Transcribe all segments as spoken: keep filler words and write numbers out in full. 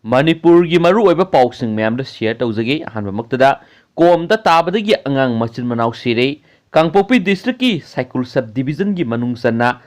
ꯃꯅꯤꯄꯨꯔꯒꯤ ꯃꯔꯨꯑꯣꯏꯕ ꯄꯥꯎꯁꯤꯡ ꯃꯌꯥꯝꯗ share ꯇꯧꯖꯒꯦ꯫ ꯑꯍꯥꯟꯕꯃꯛꯇꯗ, ꯀꯣꯝꯗ ꯇꯥꯕꯗꯒꯤ ꯑꯉꯥꯡ ꯃꯆꯤꯟ ꯃꯅꯥꯎ ꯁꯤꯔꯦ꯫ ꯀꯥꯡꯄꯣꯛꯄꯤ districtꯀꯤ ꯁꯥꯏꯀꯨꯜ sub divisionꯒꯤ ꯃꯅꯨꯡ ꯆꯟꯅ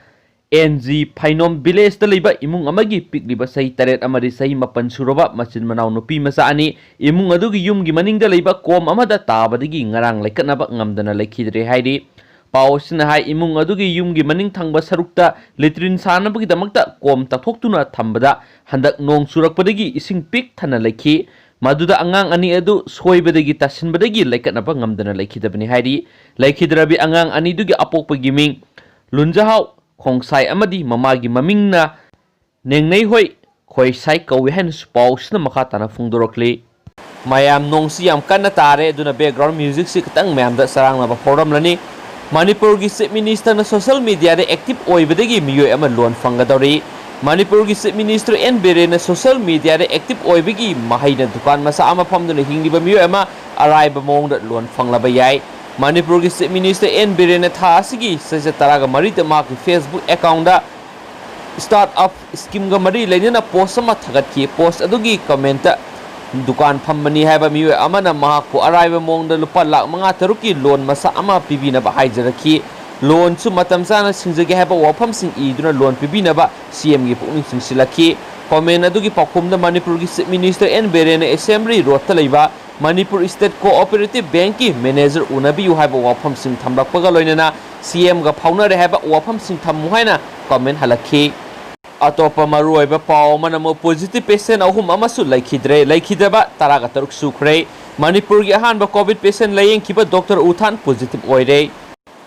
ꯑꯦꯟ ꯖꯤ ꯐꯩꯅꯣꯝ villageꯇ ꯂꯩꯕ ꯏꯃꯨꯡ ꯑꯃꯒꯤ ꯄꯤꯛꯂꯤꯕ ꯆꯍꯤ ꯇꯔꯦꯠ ꯑꯃꯗꯤ ꯆꯍꯤ ꯃꯥꯄꯟ ꯁꯨꯔꯕ ꯃꯆꯤꯟ ꯃꯅꯥꯎ ꯅꯨꯄꯤ ꯃꯆꯥ ꯑꯅꯤ ꯏꯃꯨꯡ ꯑꯗꯨꯒꯤ ꯌꯨꯝꯒꯤ ꯃꯅꯤꯡꯗ ꯂꯩꯕ ꯀꯣꯝ ꯑꯃꯗ ꯇꯥꯕꯗꯒꯤ ꯉꯔꯥꯡ ꯂꯩꯀꯠꯅꯕ ꯉꯝꯗꯅ ꯂꯩꯈꯤꯗ꯭ꯔꯦ ꯍꯥꯏꯔꯤ꯫ ꯄꯥꯎ ꯑꯁꯤꯅ ꯍꯥꯏ, ꯏꯃꯨꯡ ꯑꯗꯨꯒꯤ ꯌꯨꯝꯒꯤ ꯃꯅꯤꯡ ꯊꯪꯕ ꯁꯔꯨꯛꯇ latrine ꯁꯥꯅꯕꯒꯤꯗꯃꯛꯇ ꯀꯣꯝ ꯇꯥꯊꯣꯛꯇꯨꯅ ꯊꯝꯕꯗ ꯍꯟꯗꯛ ꯅꯣꯡ ꯆꯨꯔꯛꯄꯗꯒꯤ ꯏꯁꯤꯡ ꯄꯤꯛ ꯊꯟꯅ ꯂꯩꯈꯤ꯫ ꯃꯗꯨꯗ ꯑꯉꯥꯡ ꯑꯅꯤ ꯑꯗꯨ ꯁꯣꯏꯕꯗꯒꯤ ꯇꯥꯁꯤꯟꯕꯗꯒꯤ ꯂꯩꯀꯠꯅꯕ ꯉꯝꯗꯅ ꯂꯩꯈꯤꯗꯕꯅꯤ ꯍꯥꯏꯔꯤ꯫ ꯂꯩꯈꯤꯗ꯭ꯔꯕꯤ ꯑꯉꯥꯡ ꯑꯅꯤꯗꯨꯒꯤ ꯑꯄꯣꯛꯄꯒꯤ ꯃꯤꯡ ꯂꯨꯟꯖꯍꯥꯎ ꯈꯣꯡꯁꯥꯏ ꯑꯃꯗꯤ ꯃꯃꯥꯒꯤ ꯃꯃꯤꯡꯅ ꯅꯦꯡꯅꯩꯍꯣꯏ ꯈꯣꯏꯁꯥꯏ ꯀꯧꯏ ꯍꯥꯏꯅꯁꯨ ꯄꯥꯎꯁꯤꯅ ꯃꯈꯥ ꯇꯥꯅ ꯐꯣꯡꯗꯣꯔꯛꯂꯤ꯫ ꯃꯌꯥꯝ, ꯅꯣꯡꯁꯤ ꯌꯥꯝ ꯀꯟꯅ ꯇꯥꯔꯦ, ꯑꯗꯨꯅ background musicꯁꯤ ꯈꯤꯇꯪ ꯃꯌꯥꯝꯗ ꯆꯔꯥꯡꯅꯕ ꯐꯥꯎꯔꯝꯂꯅꯤ꯫ ꯃꯅꯤꯄꯨꯔꯒꯤ Chief Ministerꯅ social mediaꯗ active ꯑꯣꯏꯕꯗꯒꯤ ꯃꯤꯑꯣꯏ ꯑꯃ ꯂꯣꯟ ꯐꯪꯒꯗꯧꯔꯤ꯫ ꯃꯅꯤꯄꯨꯔꯒꯤ Chief Minister ꯑꯦꯟ ꯕꯤꯔꯦꯟꯅ social mediaꯗ active ꯑꯣꯏꯕꯒꯤ ꯃꯍꯩꯅ ꯗꯨꯀꯥꯟ ꯃꯆꯥ ꯑꯃ ꯐꯝꯗꯨꯅ ꯍꯤꯡꯂꯤꯕ ꯃꯤꯑꯣꯏ ꯑꯃ ꯑꯔꯥꯏꯕ ꯃꯑꯣꯡꯗ ꯂꯣꯟ ꯐꯪꯂꯕ ꯌꯥꯏ꯫ ꯃꯅꯤꯄꯨꯔꯒꯤ Chief Minister ꯑꯦꯟ ꯕꯤꯔꯦꯟꯅ ꯊꯥ ꯑꯁꯤꯒꯤ ꯆꯩꯆꯠ ꯇꯔꯥꯒ ꯃꯔꯤꯗ ꯃꯍꯥꯛꯀꯤ Facebook accountꯗ start up schemeꯒ ꯃꯔꯤ ꯂꯩꯅꯅ post ꯑꯃ ꯊꯥꯒꯠꯈꯤ꯫ Post ꯑꯗꯨꯒꯤ commentꯇ ꯗꯨꯀꯥꯟ ꯐꯝꯕꯅꯤ ꯍꯥꯏꯕ ꯃꯤꯑꯣꯏ ꯑꯃꯅ ꯃꯍꯥꯛꯄꯨ ꯑꯔꯥꯏꯕ ꯃꯑꯣꯡꯗ ꯂꯨꯄꯥ ꯂꯥꯈ ꯃꯉꯥ ꯇꯔꯨꯛꯀꯤ ꯂꯣꯟ ꯃꯆꯥ ꯑꯃ ꯄꯤꯕꯤꯅꯕ ꯍꯥꯏꯖꯔꯛꯈꯤ꯫ ꯂꯣꯟꯁꯨ ꯃꯇꯝ ꯆꯥꯅ ꯁꯤꯡꯖꯒꯦ ꯍꯥꯏꯕ ꯋꯥꯐꯝꯁꯤꯡ ꯏꯗꯨꯅ ꯂꯣꯟ ꯄꯤꯕꯤꯅꯕ ꯁꯤ ꯑꯦꯝꯒꯤ ꯄꯨꯛꯅꯤꯡ ꯆꯤꯡꯁꯤꯜꯂꯛꯈꯤ꯫ Comment ꯑꯗꯨꯒꯤ ꯄꯥꯎꯈꯨꯝꯗ ꯃꯅꯤꯄꯨꯔꯒꯤ Chief Minister ꯑꯦꯟ ꯕꯤꯔꯦꯟꯅ Assembly Roadꯇ ꯂꯩꯕ ꯃꯅꯤꯄꯨꯔ State Cooperative Bankꯀꯤ manager ꯎꯅꯕꯤꯌꯨ ꯍꯥꯏꯕ ꯋꯥꯐꯝꯁꯤꯡ ꯊꯝꯂꯛꯄꯒ ꯂꯣꯏꯅꯅ ꯁꯤ ꯑꯦꯝꯒ ꯐꯥꯎꯅꯔꯦ ꯍꯥꯏꯕ ꯋꯥꯐꯝꯁꯤꯡ ꯊꯝꯃꯨ ꯍꯥꯏꯅ comment ꯍꯜꯂꯛꯈꯤ꯫ ꯑꯇꯣꯞꯄ ꯃꯔꯨꯑꯣꯏꯕ ꯄꯥꯎ ꯑꯃꯅ ꯑꯃꯨꯛ positive patient ꯑꯍꯨꯝ ꯑꯃꯁꯨ ꯂꯩꯈꯤꯗ꯭ꯔꯦ꯫ ꯂꯩꯈꯤꯗꯕ ꯇꯔꯥꯒ ꯇꯔꯨꯛ ꯁꯨꯈ꯭ꯔꯦ꯫ ꯃꯅꯤꯄꯨꯔꯒꯤ ꯑꯍꯥꯟꯕ COVID patient ꯂꯥꯌꯦꯡꯈꯤꯕ Doctor ꯎꯊꯥꯟ positive ꯑꯣꯏꯔꯦ꯫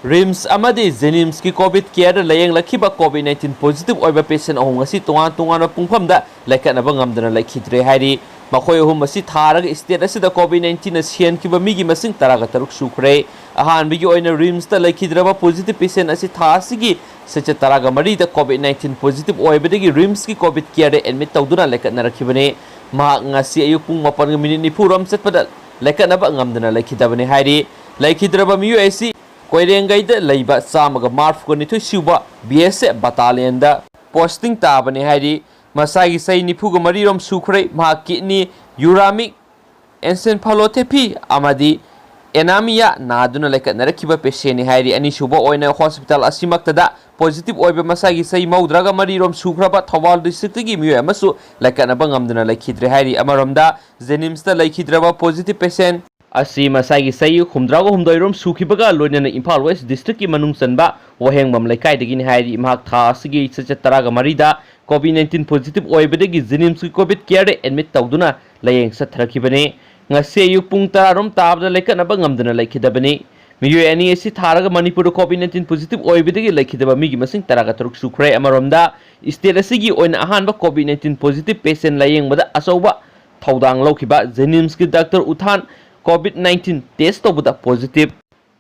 RIMS ꯑꯃꯗꯤ JNIMSꯀꯤ COVID careꯗ ꯂꯥꯌꯦꯡꯂꯛꯈꯤꯕ COVID nineteen positive ꯑꯣꯏꯕ patient ꯑꯍꯨꯝ ꯑꯁꯤ ꯇꯣꯉꯥꯟ ꯇꯣꯉꯥꯟꯕ ꯄꯨꯡꯐꯝꯗ ꯂꯩꯀꯠꯅꯕ ꯉꯝꯗꯅ ꯂꯩꯈꯤꯗ꯭ꯔꯦ ꯍꯥꯏꯔꯤ꯫ ꯃꯈꯣꯏ ꯑꯍꯨꯝ ꯑꯁꯤ ꯊꯥꯔꯒ state ꯑꯁꯤꯗ COVID nineteenꯅ ꯁꯤꯍꯟꯈꯤꯕ ꯃꯤꯒꯤ ꯃꯁꯤꯡ ꯇꯔꯥꯒ ꯇꯔꯨꯛ ꯁꯨꯈ꯭ꯔꯦ꯫ ꯑꯍꯥꯟꯕꯒꯤ ꯑꯣꯏꯅ RIMSꯇ ꯂꯩꯈꯤꯗ꯭ꯔꯕ positive patient ꯑꯁꯤ ꯊꯥ ꯑꯁꯤꯒꯤ ꯆꯩꯆꯠ ꯇꯔꯥꯒ ꯃꯔꯤꯗ COVID nineteen positive ꯑꯣꯏꯕꯗꯒꯤ RIMSꯀꯤ COVID careꯗ admit ꯇꯧꯗꯨꯅ ꯂꯩꯀꯠꯅꯔꯛꯈꯤꯕꯅꯤ꯫ ꯃꯍꯥꯛ ꯉꯁꯤ ꯑꯌꯨꯛ ꯄꯨꯡ ꯃꯥꯄꯟꯒ minute ꯅꯤꯐꯨ ꯔꯣꯝ ꯆꯠꯄꯗ ꯂꯩꯀꯠꯅꯕ ꯉꯝꯗꯅ ꯂꯩꯈꯤꯗꯕꯅꯤ ꯍꯥꯏꯔꯤ꯫ ꯂꯩꯈꯤꯗ꯭ꯔꯕ ꯃꯤꯑꯣꯏ ꯑꯁꯤ ꯀꯣꯏꯔꯦꯡꯒꯩꯗ ꯂꯩꯕ ꯆꯥꯝꯃꯒ ꯃꯔꯤꯐꯨꯅꯤꯊꯣꯏ ꯁꯨꯕ BSF battalionꯗ posting ꯇꯥꯕꯅꯤ ꯍꯥꯏꯔꯤ꯫ ꯃꯁꯥꯒꯤ ꯆꯍꯤ ꯅꯤꯐꯨꯒ ꯃꯔꯤꯔꯣꯝ ꯁꯨꯈ꯭ꯔꯦ꯫ ꯃꯍꯥꯛ kidney, uremic encephalopathy ꯑꯃꯗꯤ anemia ꯅꯥꯗꯨꯅ ꯂꯩꯀꯠꯅꯔꯛꯈꯤꯕ patientꯅꯤ ꯍꯥꯏꯔꯤ꯫ ꯑꯅꯤꯁꯨꯕ ꯑꯣꯏꯅ hospital ꯑꯁꯤꯃꯛꯇꯗ positive ꯑꯣꯏꯕ ꯃꯁꯥꯒꯤ ꯆꯍꯤ ꯃꯧꯗ꯭ꯔꯥꯒ ꯃꯔꯤꯔꯣꯝ ꯁꯨꯈ꯭ꯔꯕ ꯊꯧꯕꯥꯜ districtꯀꯤ ꯃꯤꯑꯣꯏ ꯑꯃꯁꯨ ꯂꯩꯀꯠꯅꯕ ꯉꯝꯗꯨꯅ ꯂꯩꯈꯤꯗ꯭ꯔꯦ ꯍꯥꯏꯔꯤ꯫ ꯑꯃꯔꯣꯝꯗ JNIMSꯇ ꯂꯩꯈꯤꯗ꯭ꯔꯕ positive patient ꯑꯁꯤ ꯃꯁꯥꯒꯤ ꯆꯍꯤ ꯍꯨꯝꯗ꯭ꯔꯥꯒ ꯍꯨꯝꯗꯣꯏꯔꯣꯝ ꯁꯨꯈꯤꯕꯒ ꯂꯣꯏꯅꯅ ꯏꯝꯐꯥꯜ West districtꯀꯤ ꯃꯅꯨꯡ ꯆꯟꯕ ꯋꯥꯍꯦꯡꯕꯝ ꯂꯩꯀꯥꯏꯗꯒꯤꯅꯤ ꯍꯥꯏꯔꯤ꯫ ꯃꯍꯥꯛ ꯊꯥ ꯑꯁꯤꯒꯤ ꯆꯩꯆꯠ ꯇꯔꯥꯒ ꯃꯔꯤꯗ COVID nineteen positive ꯑꯣꯏꯕꯗꯒꯤ JNIMSꯀꯤ COVID careꯗ admit ꯇꯧꯗꯨꯅ ꯂꯥꯌꯦꯡ ꯆꯠꯊꯔꯛꯈꯤꯕꯅꯤ꯫ ꯉꯁꯤ ꯑꯌꯨꯛ ꯄꯨꯡ ꯇꯔꯥꯔꯣꯝ ꯇꯥꯕꯗ ꯂꯩꯀꯠꯅꯕ ꯉꯝꯗꯅ ꯂꯩꯈꯤꯗꯕꯅꯤ꯫ ꯃꯤꯑꯣꯏ ꯑꯅꯤ ꯑꯁꯤ ꯊꯥꯔꯒ ꯃꯅꯤꯄꯨꯔꯗ COVID nineteen positive ꯑꯣꯏꯕꯗꯒꯤ ꯂꯩꯈꯤꯗꯕ ꯃꯤꯒꯤ ꯃꯁꯤꯡ ꯇꯔꯥꯒ ꯇꯔꯨꯛ ꯁꯨꯈ꯭ꯔꯦ꯫ ꯑꯃꯔꯣꯝꯗ, state ꯑꯁꯤꯒꯤ ꯑꯣꯏꯅ ꯑꯍꯥꯟꯕ COVID nineteen positive patient ꯂꯥꯌꯦꯡꯕꯗ ꯑꯆꯧꯕ ꯊꯧꯗꯥꯡ ꯂꯧꯈꯤꯕ JNIMSꯀꯤ ꯗꯥꯛꯇꯔ ꯎꯊꯥꯟ COVID nineteen test ꯇꯧꯕꯗ positive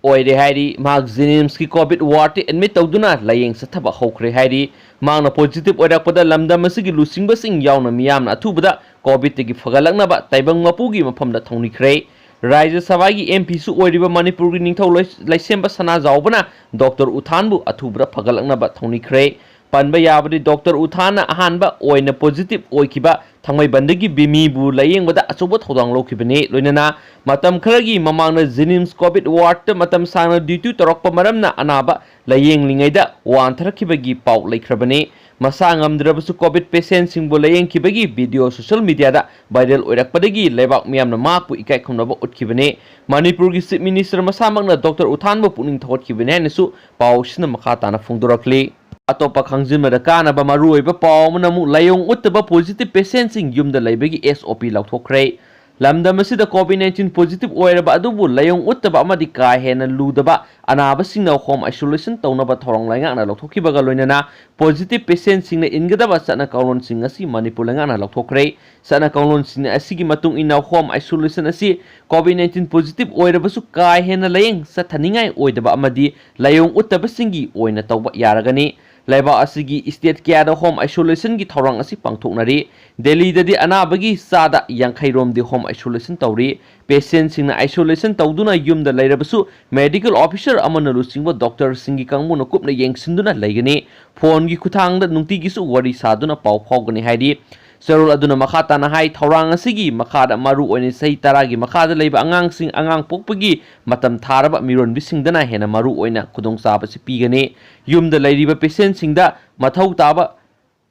ꯑꯣꯏꯔꯦ ꯍꯥꯏꯔꯤ꯫ ꯃꯍꯥꯛ JNIMSꯀꯤ COVID wardꯇ admit ꯇꯧꯗꯨꯅ ꯂꯥꯌꯦꯡ ꯆꯠꯊꯕ ꯍꯧꯈ꯭ꯔꯦ ꯍꯥꯏꯔꯤ꯫ ꯃꯍꯥꯛꯅ positive ꯑꯣꯏꯔꯛꯄꯗ ꯂꯝꯗꯝ ꯑꯁꯤꯒꯤ ꯂꯨꯆꯤꯡꯕꯁꯤꯡ ꯌꯥꯎꯅ ꯃꯤꯌꯥꯝꯅ ꯑꯊꯨꯕꯗ COVIDꯇꯒꯤ ꯐꯒꯠꯂꯛꯅꯕ ꯇꯥꯏꯕꯪ ꯃꯄꯨꯒꯤ ꯃꯐꯝꯗ ꯊꯧꯅꯤꯈ꯭ꯔꯦ꯫ ꯔꯥꯖ꯭ꯌ ꯁꯚꯥꯒꯤ MPꯁꯨ ꯑꯣꯏꯔꯤꯕ ꯃꯅꯤꯄꯨꯔꯒꯤ ꯅꯤꯡꯊꯧ ꯂꯩ-, ꯂꯩꯁꯦꯝꯕ ꯁꯅꯥꯖꯥꯎꯕꯅ ꯗꯥꯛꯇꯔ ꯎꯊꯥꯟꯕꯨ ꯑꯊꯨꯕꯗ ꯐꯒꯠꯂꯛꯅꯕ ꯊꯧꯅꯤꯈ꯭ꯔꯦ꯫ ꯄꯟꯕ ꯌꯥꯕꯗꯤ, ꯗꯥꯛꯇꯔ ꯎꯊꯥꯟꯅ ꯑꯍꯥꯟꯕ ꯑꯣꯏꯅ positive ꯑꯣꯏꯈꯤꯕ ꯊꯥꯡꯃꯩꯕꯟꯗꯒꯤ ꯕꯤꯃꯤꯕꯨ ꯂꯥꯌꯦꯡꯕꯗ ꯑꯆꯧꯕ ꯊꯧꯗꯥꯡ ꯂꯧꯈꯤꯕꯅꯤ꯫ ꯂꯣꯏꯅꯅ ꯃꯇꯝ ꯈꯔꯒꯤ ꯃꯃꯥꯡꯗ JNIMS COVID wardꯇ ꯃꯇꯝ ꯁꯥꯡꯅ duty ꯇꯧꯔꯛꯄ ꯃꯔꯝꯅ ꯑꯅꯥꯕ ꯂꯥꯌꯦꯡꯂꯤꯉꯩꯗ ꯋꯥꯟꯊꯔꯛꯈꯤꯕꯒꯤ ꯄꯥꯎ ꯂꯩꯈ꯭ꯔꯕꯅꯤ꯫ ꯃꯁꯥ ꯉꯝꯗ꯭ꯔꯕꯁꯨ COVID patientꯁꯤꯡꯕꯨ ꯂꯥꯌꯦꯡꯈꯤꯕꯒꯤ video social mediaꯗ viral ꯑꯣꯏꯔꯛꯄꯗꯒꯤ ꯂꯩꯕꯥꯛ ꯃꯤꯌꯥꯝꯅ ꯃꯍꯥꯛꯄꯨ ꯏꯀꯥꯏ ꯈꯨꯝꯅꯕ ꯎꯠꯈꯤꯕꯅꯤ꯫ ꯃꯅꯤꯄꯨꯔꯒꯤ Chief Minister ꯃꯁꯥꯃꯛꯅ ꯗꯥꯛꯇꯔ ꯎꯊꯥꯟꯕꯨ ꯄꯨꯛꯅꯤꯡ ꯊꯧꯒꯠꯈꯤꯕꯅꯤ ꯍꯥꯏꯅꯁꯨ ꯄꯥꯎꯁꯤꯅ ꯃꯈꯥ ꯇꯥꯅ ꯐꯣꯡꯗꯣꯔꯛꯂꯤ꯫ ꯑꯇꯣꯞꯄ ꯈꯪꯖꯤꯟꯕꯗ ꯀꯥꯟꯅꯕ ꯃꯔꯨꯑꯣꯏꯕ ꯄꯥꯎ ꯑꯃꯅ ꯑꯃꯨꯛ ꯂꯥꯌꯣꯡ ꯎꯠꯇꯕ positive patientꯁꯤꯡ ꯌꯨꯝꯗ ꯂꯩꯕꯒꯤ SOP ꯂꯥꯎꯊꯣꯛꯈ꯭ꯔꯦ꯫ ꯂꯝꯗꯝ ꯑꯁꯤꯗ COVID nineteen positive ꯑꯣꯏꯔꯕ ꯑꯗꯨꯕꯨ ꯂꯥꯌꯣꯡ ꯎꯠꯇꯕ ꯑꯃꯗꯤ ꯀꯥ ꯍꯦꯟꯅ ꯂꯨꯗꯕ ꯑꯅꯥꯕꯁꯤꯡꯅ home isolation ꯇꯧꯅꯕ ꯊꯧꯔꯥꯡ ꯂꯩꯉꯥꯛꯅ ꯂꯧꯊꯣꯛꯈꯤꯕꯒ ꯂꯣꯏꯅꯅ positive patientꯁꯤꯡꯅ ꯏꯟꯒꯗꯕ ꯆꯠꯅ ꯀꯥꯡꯂꯣꯟꯁꯤꯡ ꯑꯁꯤ ꯃꯅꯤꯄꯨꯔ ꯂꯩꯉꯥꯛꯅ ꯂꯧꯊꯣꯛꯈ꯭ꯔꯦ꯫ ꯆꯠꯅ ꯀꯥꯡꯂꯣꯟꯁꯤꯡ ꯑꯁꯤꯒꯤ ꯃꯇꯨꯡ ꯏꯟꯅ home isolation ꯑꯁꯤ COVID nineteen positive ꯑꯣꯏꯔꯕꯁꯨ ꯀꯥ ꯍꯦꯟꯅ ꯂꯥꯌꯦꯡ ꯆꯠꯊꯅꯤꯡꯉꯥꯏ ꯑꯣꯏꯗꯕ ꯑꯃꯗꯤ ꯂꯥꯌꯣꯡ ꯎꯠꯇꯕꯁꯤꯡꯒꯤ ꯑꯣꯏꯅ ꯇꯧꯕ ꯌꯥꯔꯒꯅꯤ꯫ ꯂꯩꯕꯥꯛ ꯑꯁꯤꯒꯤ state ꯀꯌꯥꯗ home isolationꯒꯤ ꯊꯧꯔꯥꯡ ꯑꯁꯤ ꯄꯥꯡꯊꯣꯛꯅꯔꯤ꯫ ꯗꯦꯜꯂꯤꯗꯗꯤ ꯑꯅꯥꯕꯒꯤ ꯆꯥꯗ ꯌꯥꯡꯈꯩ ꯔꯣꯝꯗꯤ home isolation ꯇꯧꯔꯤ꯫ Patientꯁꯤꯡꯅ isolation ꯇꯧꯗꯨꯅ ꯌꯨꯝꯗ ꯂꯩꯔꯕꯁꯨ medical officer ꯑꯃꯅ ꯂꯨꯆꯤꯡꯕ doctorꯁꯤꯡꯒꯤ ꯀꯥꯡꯕꯨꯅ ꯀꯨꯞꯅ ꯌꯦꯡꯁꯤꯟꯗꯨꯅ ꯂꯩꯒꯅꯤ꯫ Phoneꯒꯤ ꯈꯨꯠꯊꯥꯡꯗ ꯅꯨꯡꯇꯤꯒꯤꯁꯨ ꯋꯥꯔꯤ ꯁꯥꯗꯨꯅ ꯄꯥꯎ ꯐꯥꯎꯒꯅꯤ ꯍꯥꯏꯔꯤ꯫ ꯆꯦꯔꯣꯜ ꯑꯗꯨꯅ ꯃꯈꯥ ꯇꯥꯅ ꯍꯥꯏ, ꯊꯧꯔꯥꯡ ꯑꯁꯤꯒꯤ ꯃꯈꯥꯗ ꯃꯔꯨ ꯑꯣꯏꯅ ꯆꯍꯤ ꯇꯔꯥꯒꯤ ꯃꯈꯥꯗ ꯂꯩꯕ ꯑꯉꯥꯡꯁꯤꯡ, ꯑꯉꯥꯡ ꯄꯣꯛꯄꯒꯤ ꯃꯇꯝ ꯊꯥꯔꯕ ꯃꯤꯔꯣꯟꯕꯤꯁꯤꯡꯗꯅ ꯍꯦꯟꯅ ꯃꯔꯨ ꯑꯣꯏꯅ ꯈꯨꯗꯣꯡꯆꯥꯕꯁꯤ ꯄꯤꯒꯅꯤ꯫ ꯌꯨꯝꯗ ꯂꯩꯔꯤꯕ patientꯁꯤꯡꯗ ꯃꯊꯧ ꯇꯥꯕ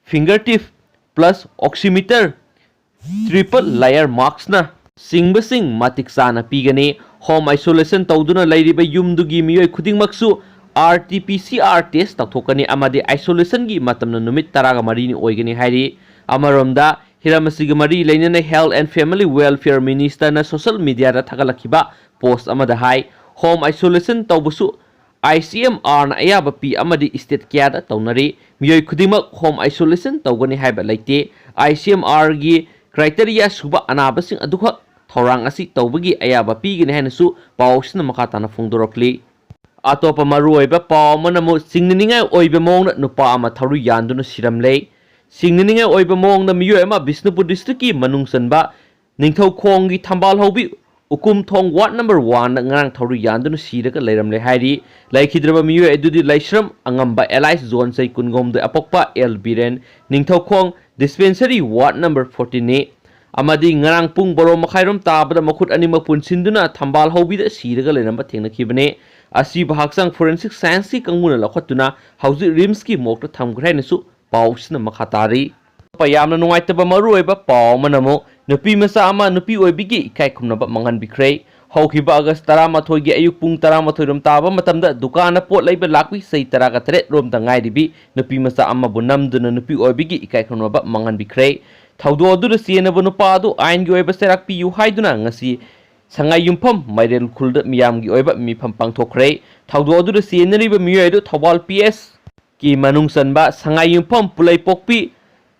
finger tip plus oximeter, triple layer maskꯅ ꯆꯤꯡꯕꯁꯤꯡ ꯃꯇꯤꯛ ꯆꯥꯅ ꯄꯤꯒꯅꯤ꯫ Home isolation ꯇꯧꯗꯨꯅ ꯂꯩꯔꯤꯕ ꯌꯨꯝꯗꯨꯒꯤ ꯃꯤꯑꯣꯏ ꯈꯨꯗꯤꯡꯃꯛꯁꯨ R T P C R test ꯇꯧꯊꯣꯛꯀꯅꯤ ꯑꯃꯗꯤ isolationꯒꯤ ꯃꯇꯝꯅ ꯅꯨꯃꯤꯠ ꯇꯔꯥꯒ ꯃꯔꯤꯅꯤ ꯑꯣꯏꯒꯅꯤ ꯍꯥꯏꯔꯤ꯫ ꯑꯃꯔꯣꯝꯗ, ꯍꯤꯔꯝ ꯑꯁꯤꯒ ꯃꯔꯤ ꯂꯩꯅꯅ Health and Family Welfare Ministerꯅ social mediaꯗ ꯊꯥꯒꯠꯂꯛꯈꯤꯕ post ꯑꯃꯗ ꯍꯥꯏ, home isolation ꯇꯧꯕꯁꯨ I C M Rꯅ ꯑꯌꯥꯕ ꯄꯤ ꯑꯃꯗꯤ state ꯀꯌꯥꯗ ꯇꯧꯅꯔꯤ꯫ ꯃꯤꯑꯣꯏ ꯈꯨꯗꯤꯡꯃꯛ home isolation ꯇꯧꯒꯅꯤ ꯍꯥꯏꯕ ꯂꯩꯇꯦ꯫ I C M Rꯒꯤ criteria ꯁꯨꯕ ꯑꯅꯥꯕꯁꯤꯡ ꯑꯗꯨꯈꯛ ꯊꯧꯔꯥꯡ ꯑꯁꯤ ꯇꯧꯕꯒꯤ ꯑꯌꯥꯕ ꯄꯤꯒꯅꯤ ꯍꯥꯏꯅꯁꯨ ꯄꯥꯎꯁꯤꯅ ꯃꯈꯥ ꯇꯥꯅ ꯐꯣꯡꯗꯣꯔꯛꯂꯤ꯫ ꯑꯇꯣꯞꯄ ꯃꯔꯨꯑꯣꯏꯕ ꯄꯥꯎ ꯑꯃꯅ ꯑꯃꯨꯛ ꯆꯤꯡꯅꯅꯤꯡꯉꯥꯏ ꯑꯣꯏꯕ ꯃꯑꯣꯡꯗ ꯅꯨꯄꯥ ꯑꯃ ꯊꯧꯔꯤ ꯌꯥꯟꯗꯨꯅ ꯁꯤꯔꯝꯂꯦ꯫ ꯆꯤꯡꯅꯅꯤꯡꯉꯥꯏ ꯑꯣꯏꯕ ꯃꯑꯣꯡꯗ ꯃꯤꯑꯣꯏ ꯑꯃ ꯕꯤꯁꯅꯨꯄꯨꯔ districtꯀꯤ ꯃꯅꯨꯡ ꯆꯟꯕ ꯅꯤꯡꯊꯧꯈꯣꯡꯒꯤ ꯊꯝꯕꯥꯜ ꯍꯧꯕꯤ ꯎꯀꯨꯝ ꯊꯣꯡ ward number oneꯗ ꯉꯔꯥꯡ ꯊꯧꯔꯤ ꯌꯥꯟꯗꯨꯅ ꯁꯤꯔꯒ ꯂꯩꯔꯝꯂꯦ ꯍꯥꯏꯔꯤ꯫ ꯂꯩꯈꯤꯗ꯭ꯔꯕ ꯃꯤꯑꯣꯏ ꯑꯗꯨꯗꯤ ꯂꯩꯁ꯭ꯔꯝ ꯑꯉꯝꯕ alias ꯖꯣꯟ ꯆꯍꯤ ꯀꯨꯟꯒꯍꯨꯝꯗꯣꯏ ꯑꯄꯣꯛꯄ L Biren, Ningthoukhong dispensary ward number fortyꯅꯤ꯫ ꯑꯃꯗꯤ ꯉꯔꯥꯡ ꯄꯨꯡ ꯕꯥꯔꯣ ꯃꯈꯥꯏꯔꯣꯝ ꯇꯥꯕꯗ ꯃꯈꯨꯠ ꯑꯅꯤꯃꯛ ꯄꯨꯟꯁꯤꯟꯗꯨꯅ ꯊꯝꯕꯥꯜ ꯍꯧꯕꯤꯗ ꯁꯤꯔꯒ ꯂꯩꯔꯝꯕ ꯊꯦꯡꯅꯈꯤꯕꯅꯤ꯫ ꯑꯁꯤꯕ ꯍꯛꯆꯥꯡ forensic scienceꯀꯤ ꯀꯥꯡꯕꯨꯅ ꯂꯧꯈꯠꯇꯨꯅ ꯍꯧꯖꯤꯛ RIMSꯀꯤ morgueꯗ ꯊꯝꯈ꯭ꯔꯦ ꯍꯥꯏꯅꯁꯨ ꯄꯥꯎꯁꯤꯅ ꯃꯈꯥ ꯇꯥꯔꯤ꯫ ꯌꯥꯝꯅ ꯅꯨꯡꯉꯥꯏꯇꯕ ꯃꯔꯨꯑꯣꯏꯕ ꯄꯥꯎ ꯑꯃꯅ ꯑꯃꯨꯛ ꯅꯨꯄꯤ ꯃꯆꯥ ꯑꯃ ꯅꯨꯄꯤ ꯑꯣꯏꯕꯤꯒꯤ ꯏꯀꯥꯏ ꯈꯨꯝꯅꯕ ꯃꯥꯡꯍꯟꯕꯤꯈ꯭ꯔꯦ꯫ ꯍꯧꯈꯤꯕ ꯑꯥꯒꯁ ꯇꯔꯥꯃꯥꯊꯣꯏꯒꯤ ꯑꯌꯨꯛ ꯄꯨꯡ ꯇꯔꯥꯃꯥꯊꯣꯏ ꯔꯣꯝ ꯇꯥꯕ ꯃꯇꯝꯗ ꯗꯨꯀꯥꯟꯗ ꯄꯣꯠ ꯂꯩꯕ ꯂꯥꯛꯄꯤ ꯆꯍꯤ ꯇꯔꯥꯒ ꯇꯔꯦꯠ ꯔꯣꯝꯗ ꯉꯥꯏꯔꯤꯕꯤ ꯅꯨꯄꯤ ꯃꯆꯥ ꯑꯃꯕꯨ ꯅꯝꯗꯨꯅ ꯅꯨꯄꯤ ꯑꯣꯏꯕꯤꯒꯤ ꯏꯀꯥꯏ ꯈꯨꯝꯅꯕ ꯃꯥꯡꯍꯟꯕꯤꯈ꯭ꯔꯦ꯫ ꯊꯧꯗꯣꯛ ꯑꯗꯨꯗ ꯆꯦꯟꯅꯕ ꯅꯨꯄꯥ ꯑꯗꯨ ꯑꯥꯏꯟꯒꯤ ꯑꯣꯏꯕ ꯆꯩꯔꯥꯛ ꯄꯤꯌꯨ ꯍꯥꯏꯗꯨꯅ ꯉꯁꯤ ꯁꯉꯥꯏ ꯌꯨꯝꯐꯝ ꯃꯥꯏꯔꯦꯜ ꯈꯨꯜꯗ ꯃꯤꯌꯥꯝꯒꯤ ꯑꯣꯏꯕ ꯃꯤꯐꯝ ꯄꯥꯡꯊꯣꯛꯈ꯭ꯔꯦ꯫ ꯊꯧꯗꯣꯛ ꯑꯗꯨꯗ ꯆꯦꯟꯅꯔꯤꯕ ꯃꯤꯑꯣꯏ ꯑꯗꯨ ꯊꯧꯕꯥꯜ ꯄꯤ ꯑꯦꯁꯀꯤ ꯃꯅꯨꯡ ꯆꯟꯕ ꯁꯉꯥꯏ ꯌꯨꯝꯐꯝ ꯄꯨꯂꯩꯄꯣꯛꯄꯤ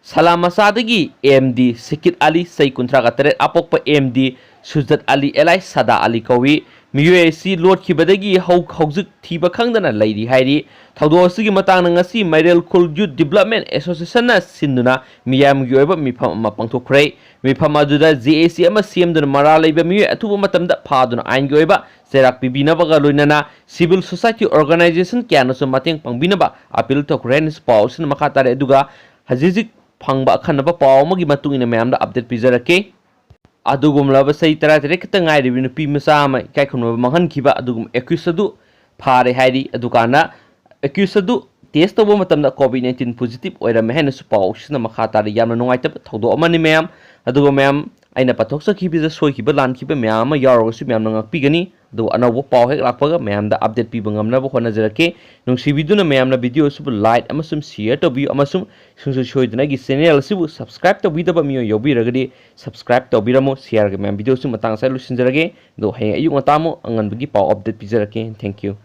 ꯁꯂꯥꯃꯆꯥꯗꯒꯤ ꯑꯦꯝ ꯗꯤ ꯁꯤꯀꯤꯠ ꯑꯂꯤ, ꯆꯍꯤ ꯀꯨꯟꯊ꯭ꯔꯥꯒ ꯇꯔꯦꯠ, ꯑꯄꯣꯛꯄ ꯑꯦꯝ ꯗꯤ ꯁꯨꯖꯠ ꯑꯂꯤ alias ꯁꯗꯥ ꯑꯂꯤ ꯀꯧꯏ꯫ ꯃꯤꯑꯣꯏ ꯑꯁꯤ ꯂꯣꯠꯈꯤꯕꯗꯒꯤ ꯍꯧ-, ꯍꯧꯖꯤꯛ ꯊꯤꯕ ꯈꯪꯗꯅ ꯂꯩꯔꯤ ꯍꯥꯏꯔꯤ꯫ ꯊꯧꯗꯣꯛ ꯑꯁꯤꯒꯤ ꯃꯇꯥꯡꯗ ꯉꯁꯤ ꯃꯩꯔꯦꯜ ꯈꯨꯜ Youth Development Associationꯅ ꯁꯤꯟꯗꯨꯅ ꯃꯤꯌꯥꯝꯒꯤ ꯑꯣꯏꯕ ꯃꯤꯐꯝ ꯑꯃ ꯄꯥꯡꯊꯣꯛꯈ꯭ꯔꯦ꯫ ꯃꯤꯐꯝ ꯑꯗꯨꯗ J A C ꯑꯃ ꯁꯦꯝꯗꯨꯅ ꯃꯔꯥꯜ ꯂꯩꯕ ꯃꯤꯑꯣꯏ ꯑꯊꯨꯕ ꯃꯇꯝꯗ ꯐꯥꯗꯨꯅ ꯑꯥꯏꯟꯒꯤ ꯑꯣꯏꯕ ꯆꯩꯔꯥꯛ ꯄꯤꯕꯤꯅꯕꯒ ꯂꯣꯏꯅꯅ civil society organization ꯀꯌꯥꯅꯁꯨ ꯃꯇꯦꯡ ꯄꯥꯡꯕꯤꯅꯕ appeal ꯇꯧꯈ꯭ꯔꯦ ꯍꯥꯏꯅꯁꯨ ꯄꯥꯎ ꯑꯁꯤꯅ ꯃꯈꯥ ꯇꯥꯔꯦ꯫ ꯑꯗꯨꯒ ꯍꯧꯖꯤꯛ ꯍꯧꯖꯤꯛ ꯐꯪꯕ ꯑꯈꯟꯅꯕ ꯄꯥꯎ ꯑꯃꯒꯤ ꯃꯇꯨꯡ ꯏꯟꯅ ꯃꯌꯥꯝꯗ update ꯄꯤꯖꯔꯛꯀꯦ꯫ ꯑꯗꯨꯒꯨꯝꯂꯕ ꯆꯍꯤ ꯇꯔꯥꯇꯔꯦꯠ ꯈꯛꯇ ꯉꯥꯏꯔꯤꯕ ꯅꯨꯄꯤ ꯃꯆꯥ ꯑꯃ ꯏꯀꯥꯏ ꯈꯨꯝꯅꯕ ꯃꯥꯡꯍꯟꯈꯤꯕ ꯑꯗꯨꯒꯨꯝꯕ accused ꯑꯗꯨ ꯐꯥꯔꯦ ꯍꯥꯏꯔꯤ꯫ ꯑꯗꯨꯀꯥꯟꯗ accused ꯑꯗꯨ test ꯇꯧꯕ ꯃꯇꯝꯗ COVID nineteen positive ꯑꯣꯏꯔꯝꯃꯦ ꯍꯥꯏꯅꯁꯨ ꯄꯥꯎꯁꯤꯅ ꯃꯈꯥ ꯇꯥꯔꯤ꯫ ꯌꯥꯝꯅ ꯅꯨꯡꯉꯥꯏꯇꯕ ꯊꯧꯗꯣꯛ ꯑꯃꯅꯤ ꯃꯌꯥꯝ꯫ ꯑꯗꯨꯒ ꯃꯌꯥꯝ, ꯑꯩꯅ ꯄꯥꯊꯣꯛꯆꯈꯤꯕꯁꯤꯗ ꯁꯣꯏꯈꯤꯕ ꯂꯥꯟꯈꯤꯕ ꯃꯌꯥꯝ ꯑꯃ ꯌꯥꯎꯔꯒꯁꯨ ꯃꯌꯥꯝꯅ ꯉꯥꯛꯄꯤꯒꯅꯤ꯫ ꯑꯗꯨꯒ ꯑꯅꯧꯕ ꯄꯥꯎ ꯍꯦꯛ ꯂꯥꯛꯄꯒ ꯃꯌꯥꯝꯗ update ꯄꯤꯕ ꯉꯝꯅꯕ ꯍꯣꯠꯅꯖꯔꯛꯀꯦ꯫ ꯅꯨꯡꯁꯤꯕꯤꯗꯨꯅ ꯃꯌꯥꯝꯅ video ꯑꯁꯤꯕꯨ like ꯑꯃꯁꯨꯡ share ꯇꯧꯕꯤꯌꯨ, ꯑꯃꯁꯨꯡ ꯁꯨꯡꯁꯣꯏ ꯁꯣꯏꯗꯅ ꯑꯩꯒꯤ channel ꯑꯁꯤꯕꯨ subscribe ꯇꯧꯕꯤꯗꯕ ꯃꯤꯑꯣꯏ ꯌꯥꯎꯕꯤꯔꯒꯗꯤ subscribe ꯇꯧꯕꯤꯔꯝꯃꯨ꯫ Share ꯒ ꯃꯌꯥꯝ video ꯑꯁꯤ ꯃꯇꯥꯡ ꯑꯁꯤꯗ ꯂꯣꯏꯁꯤꯟꯖꯔꯒꯦ꯫ ꯑꯗꯣ ꯍꯌꯦꯡ ꯑꯌꯨꯛ ꯉꯟꯇꯥ ꯑꯃꯨꯛ ꯑꯉꯟꯕꯒꯤ ꯄꯥꯎ update ꯄꯤꯖꯔꯛꯀꯦ꯫ Thank you꯫